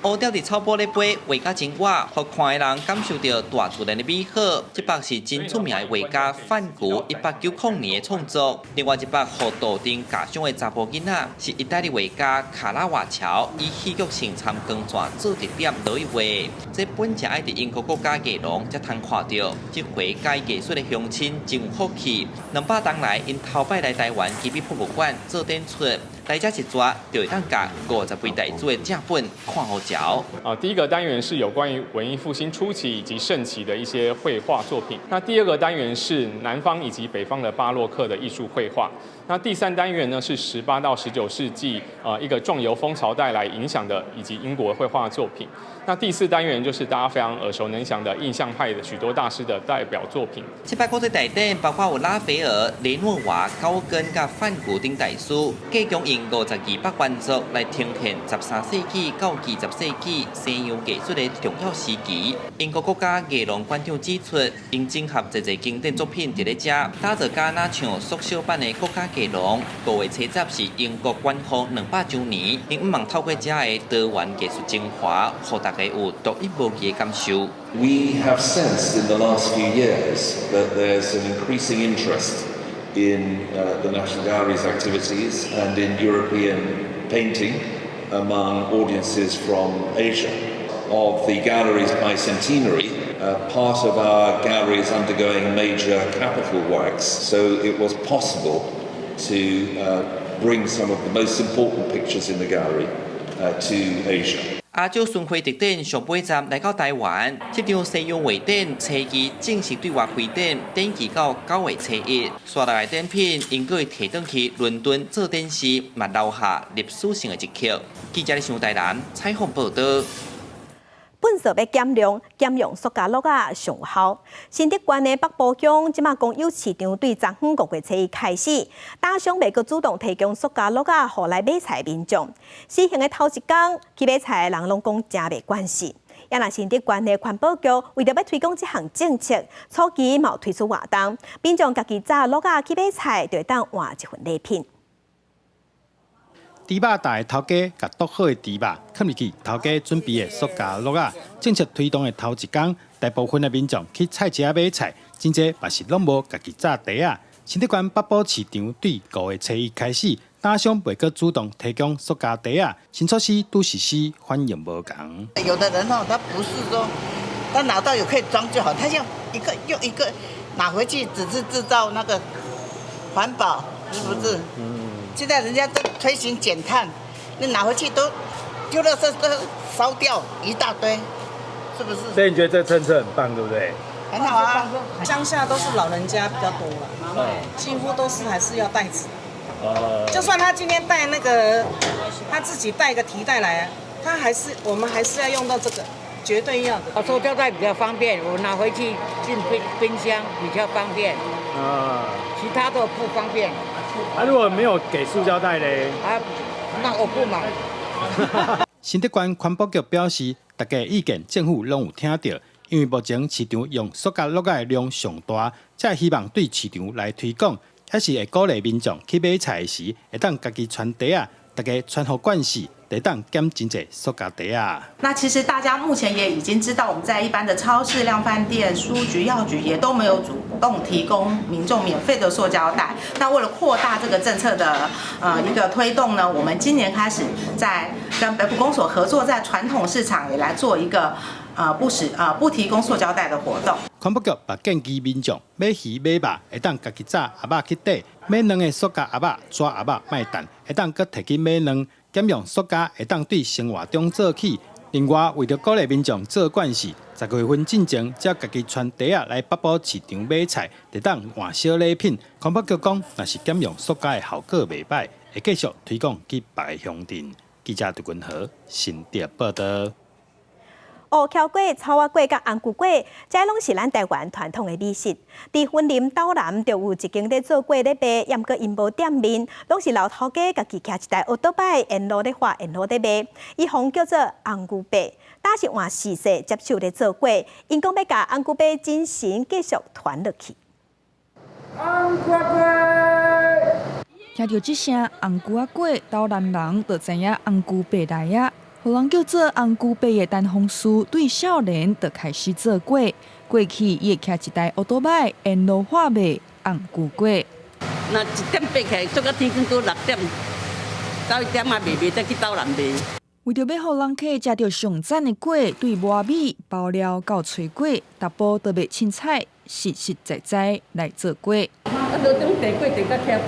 S23: 烏鳥佇草埔咧飛，畫甲真活，予看的人感受著大自然的美好。這幅是真出名的畫家梵谷1890年的創作。另外一幅予杜丁架傷的查埔囡仔，是意大利畫家卡拉瓦喬以戲劇性摻光線做特點落去畫。這本正愛佇英國國家藝廊才通看著。這回佮意藝術的鄉親真有福氣，200冬來𪜶頭擺來台灣奇美博物館做展出，來遮一逝就會當共50位大師的正本看予著。
S24: 啊，第一個單元是有關於文藝復興初期以及盛期的一些繪畫作品。那第二個單元是南方以及北方的巴洛克的藝術繪畫。那第三單元呢是18到19世紀啊一個壯遊風潮帶來影響的以及英國繪畫作品。那第四單元就是大家非常耳熟能詳的印象派的許多大師的代表作品。
S23: 這擺國際大展包括有拉斐爾、雷諾瓦、高更佮梵谷等大師，計共用52幅原作來呈現13世紀到20世紀西洋藝術的重要時期。英國國家藝廊館長指出，𪜶整合濟濟經典作品佇咧遮，打造敢若像縮小版的國家藝廊。5月初10是英國館號200週年，𪜶向望透過遮的多元藝術精華，予大家有獨一無二的感受。
S25: We have sensed in the last few years that there's an increasing interest in the National Gallery's activities and in European painting among audiences from Asia. Of the gallery's bicentenary, part of our gallery is undergoing major capital works, so it was possible to bring some of the most important pictures in the gallery to Asia.
S23: 亞洲巡迴特展上尾站來到台灣，這場西洋畫展初二正式對外開展，展期到9月初1。紲落來展品應該會提轉去倫敦做展示，嘛留下歷史性的一刻。記者李台南採訪報道。
S1: 糞埽欲減量，減用塑膠罌仔上有效。新竹縣的北埔鄉這馬公有市場對昨昏5月初1開始，打商袂閣主動提供塑膠罌仔，予來買菜民眾。試行的頭一工去買菜的人攏講誠袂慣勢。也若新竹縣的環保局為著欲推廣這項政策，初期嘛有推出活動，民眾家己紮罌仔去買菜，就會當換一份禮品。
S27: 豬肉店頭家共剁好的豬肉囥入去頭家準備的塑膠罌仔，政策推動的頭一工，
S4: 大部分的民眾去菜市仔買菜，真濟嘛是攏無家己紮袋仔。新竹縣北埔市場對5月初1開始，摊商袂閣主動提供塑膠袋仔，新措施拄實施反應無仝。
S21: 有的人哦，他不是說他拿到有可以裝就好，他要一個又一個拿回去，只是製造那個環保，是不是？現在人家都推行減碳，你拿回去都丟了，這都燒掉一大堆，是不是？
S4: 所以你覺得這政策很棒，對不對？
S21: 很好啊。
S5: 鄉下都是老人家比較多了，幾乎都是還是要袋子。就算他今天帶那個，他自己帶個提袋來，他還是我們還是要用到這個，絕對要的。
S7: 塑膠袋比較方便，我拿回去進冰箱比較方便。
S4: 啊，
S7: 其他都不方便。
S4: 啊，如果沒有給塑膠袋咧？
S7: 啊，那我不買。
S4: 新竹縣環保局表示，大家意見政府攏有聽著，因為目前市場用塑膠罌仔的量上大，才希望對市場來推廣，也是會鼓勵民眾去買菜時，會當家己穿袋仔，大家穿予慣勢，會當減真濟塑膠袋仔。
S8: 那其實大家目前也已經知道，我們在一般的超市、量販店、書局、藥局也都沒有主動提供民眾免費的塑膠袋。那為了擴大這個政策的一個推動呢，我們今年開始在跟北埔公所合作，在傳統市場也來做一個不提供塑膠袋的活動。
S4: 環保局嘛建議民眾買魚買肉會當家己紮盒仔去綴，買卵的塑膠盒仔、紙盒仔莫趁，會當閣提去買卵。減用塑膠會當對生活中做起。另外，為著鼓勵民眾做慣勢，10月份進前，只要家己穿袋仔來北埔市場買菜，就當換小禮品。環保局講，若是減用塑膠的效果袂䆀，會繼續推廣去別个鄉鎮。記者杜君和新竹報導。
S1: 烏蹺粿、草仔粿佮紅龜粿，這攏是咱台灣傳統的美食。佇雲林斗南就有一間咧做粿咧賣，毋過𪜶無店面，攏是老頭家家己騎一台歐多擺沿路咧發，沿路咧賣。伊予叫做紅龜伯，早是換四世接手咧做粿，𪜶講欲共紅龜伯精神繼續傳落去。
S9: 紅龜粿，聽著這聲紅龜仔粿，斗南人就知影紅龜伯來啊。予人叫做紅龜伯的陳鳳書，對少年就開始做粿。過去伊會騎一台歐多擺沿路販賣紅龜粿。
S10: 若一點爬起來，做到天光閣6點，到一點仔賣賣，再去斗南賣。
S9: 為著欲予人客食著上讚的粿，對磨米、包料到炊粿，逐步都袂凊彩，實實在在來做粿。
S10: 啊，無種地粿地較巧去。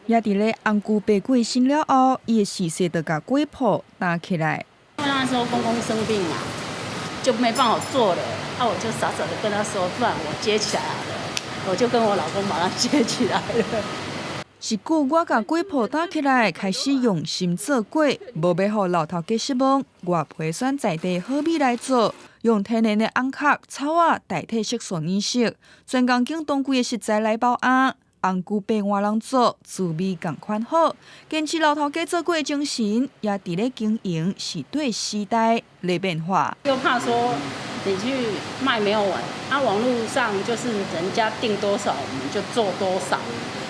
S9: 也佇咧紅龜伯過身了後，伊的四世就共粿鋪擔起來。
S19: 因為那時候公公生病嘛，就沒辦法做了。啊，我就傻傻的跟他說，不然我接起來了。我就跟我老公把它接起來了。
S9: 是久我共粿鋪擔起來，開始用心做粿，無欲予老頭家失望。我培選在地好米來做，用天然的紅殼草仔代替色素染色，專工揀當季的食材來包餡。紅龜伯換人做，滋味仝款好。堅持老頭家做粿的精神，也佇咧經營是對時代咧變化。
S19: 又怕說你去賣沒有完，啊，網路上就是人家訂多少，我們就做多少，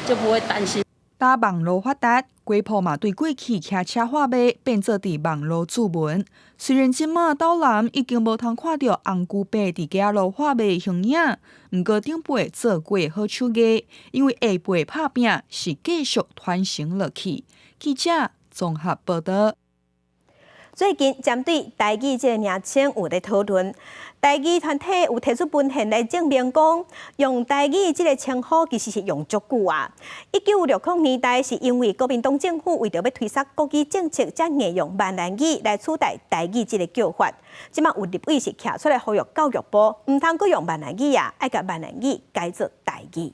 S19: 就不會擔心。
S9: 搭網路發達，粿鋪嘛對過去騎車販賣變做佇網路注文。雖然這馬斗南已經無通看著紅龜伯佇街仔路販賣的形影，毋過長輩做粿好手藝，因為下輩拍拚是繼續傳承落去。記者綜合報導。
S1: 最近針對台語這个名稱有咧討論，台語團體有提出文獻來證明講，用台語這个稱呼其實是用足久啊。1960年代是因為國民黨政府為著欲推捒國語政策，才硬用閩南語來取代台語這个叫法。這馬有立委是徛出來呼籲教育部，毋通閣用閩南語啊，愛共閩南語改做台語。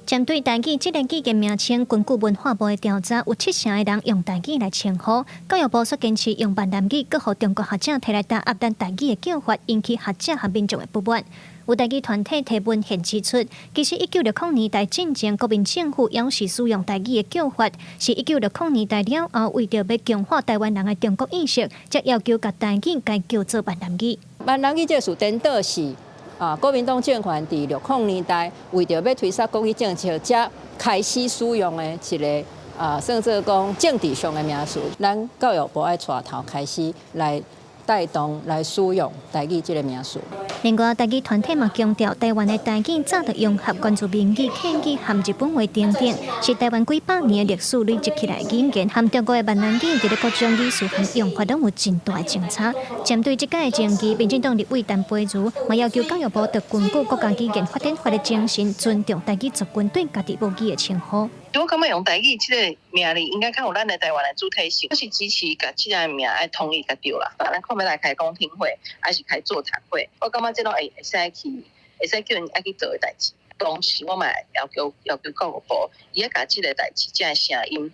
S27: 針對台語這个語言名稱，根據文化部的調查，有70%的人用台語來稱呼。教育部煞堅持用閩南語，閣予中國學者提來打壓咱台語的叫法，引起學者和民眾的不滿。有台語團體提文獻指出，其實1960年代進前，國民政府猶是使用台語的叫法，是1960年代了後，為著欲強化台灣人的中國意識，才要求共台語改叫做閩南語。
S28: 閩南語這個詞顛倒是啊，國民黨政權佇60年代為著欲推捒國語政策，才開始使用的一个啊，算做講政治上的名詞。咱教育部愛帶頭開始來帶動來使用台語這个名詞。
S27: 另外，台語團體嘛強調，台灣的台語早就融合原住民語、客語和日本話等等，是台灣幾百年的歷史累積起來的語言，和中國的閩南語佇咧各種語詞和用法攏有真大的相差。針對這屆的爭議，民進黨立委陳培儒嘛要求教育部著根據國家語言發展法的精神，尊重台語族群對家己母語的稱呼。
S2: 我感覺用台語這个名字應該較有咱的台灣的主體性，我是支持共這个名愛統一較對啦。咱看欲來開公聽會，還是開座談會，我感覺這攏會使去，會使叫𪜶愛去做的代誌。當時我嘛要求教育部，伊愛共這个代誌，這个聲音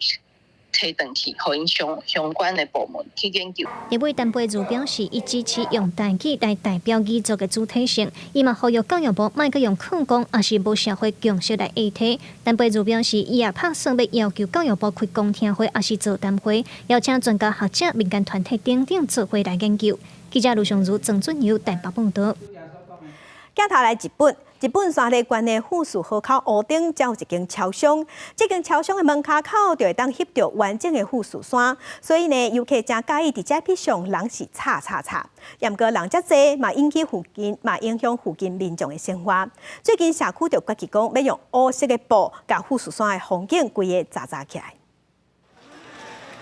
S2: 提轉去，予𪜶相關的部門去研究。
S27: 立委陳培儒表示，伊支持用台語來代表語族的主體性，伊嘛呼籲教育部莫閣用曠講，抑是無社會共識來代替。陳培儒表示，伊也拍算欲要求教育部開公聽會，抑是座談會，邀請專家學者、民間團體等等做伙來研究。記者盧尚如、曾俊友台北報導。
S1: 鏡頭來日本。日本山梨縣的富士河口湖頂，才有一間超商。這間超商的門跤口就會當翕著完整的富士山，所以呢，遊客誠佮意佇遮翕相，人是插插插。毋過人遮濟，嘛引起附近，嘛影響附近民眾的生活。最近社區就決議講，欲用烏色的布，共富士山的風景規个紮紮起來。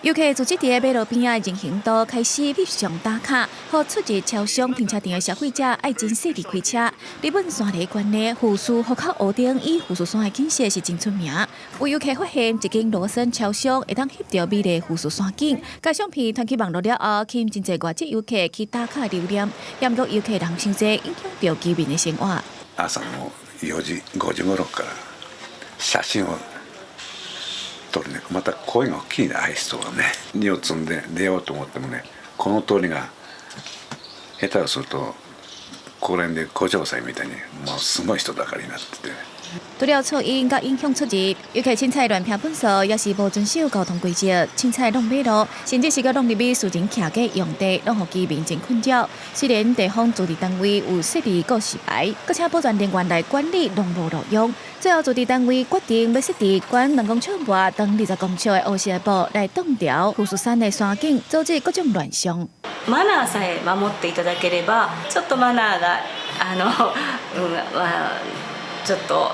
S6: 遊客聚集佇馬路邊仔人行道開始翕相打卡，予出入超商停車場的消費者愛真細膩開車。日本山梨縣的富士河口湖頂以富士山的景色是真出名。有遊客發現一間羅森超商會當翕著美麗富士山景，共相片傳去網路了後，吸引真濟外籍遊客去打卡留念。毋過遊客人傷濟，影響著居民的生活。
S11: 朝の4時5時頃から寫真を撮るね。また聲が大きいね、ああいう人はね。荷を積んで出ようと思ってもね、この通りが下手をすると公園で古城祭みたいにもうすごい人だかりになってて。
S6: 除了噪音佮影響出入，遊客凊彩亂拋垃圾，也是無遵守交通規則，凊彩挵馬路，甚至是閣挵入去私人徛家用地，攏予居民真困擾。雖然地方自治單位有設置告示牌，閣請保全人員來管理，攏無路用。最後，自治單位決定欲設置懸2公尺外、長20公尺的烏色布來擋牢富士山的山景，阻止各種亂象。
S13: マナーさえ守っていただければ、ちょっとマナーがまあちょっと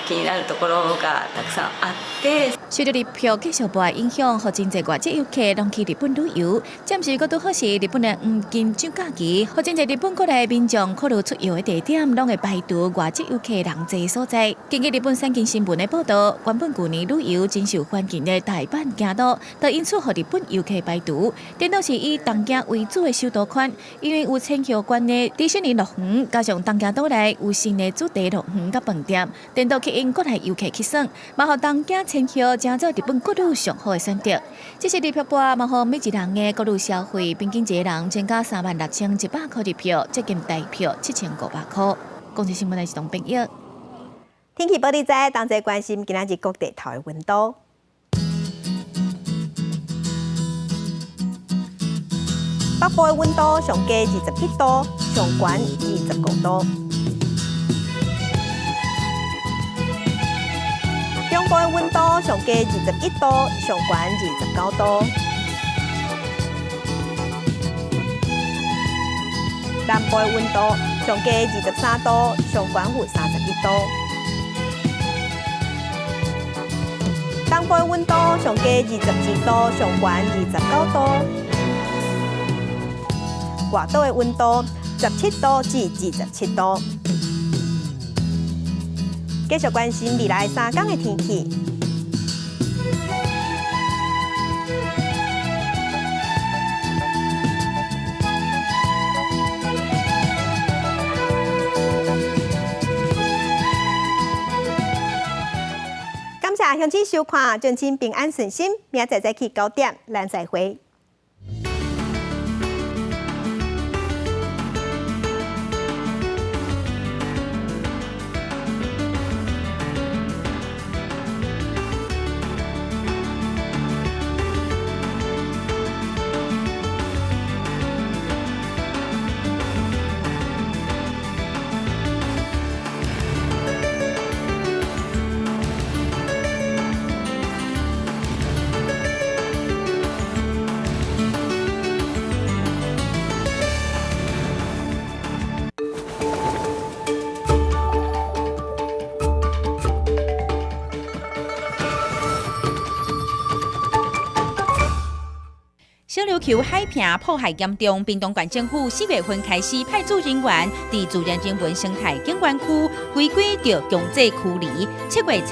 S13: 気になるところがたくさんあって。
S6: 受著日票繼續薄的影響，予真濟外籍遊客攏去日本旅遊。暫時閣拄好是日本的黃金週假期，予真濟日本國內民眾考慮出遊的地點，攏會排除外籍遊客人濟所在。根據日本產經新聞的報導，原本舊年旅遊真受歡迎的大阪京都，都因此予日本遊客排除。顛倒是以東京為主的首都圈，因為有千葉縣的迪士尼樂園，加上東京都內有新的主題樂園佮飯店，顛倒吸引國內遊客去耍，嘛予東京千葉成做日本國旅上好的選擇。這是日票薄，嘛予每一人的國旅消費平均一个人增加36,100箍日票，接近台票7,500箍。公視新聞來自東編譯。
S1: 天氣報你知，同齊關心今仔日各地頭的溫度。北部的溫度上低27度，上懸25度。中部的溫度上低21度，上懸29度。南部的溫度上低23度，上懸有31度。東部的溫度上低22度，上懸29度。外島的溫度17度至27度。繼續關心未來三天的天氣。感謝鄉親收看，祝親平安順心。明仔載早起9點，咱再會。
S3: 小琉球海屏破壞嚴重，屏東縣政府4月份開始派駐人員，佇自然人文生態景觀區違規著強制驅離。7月。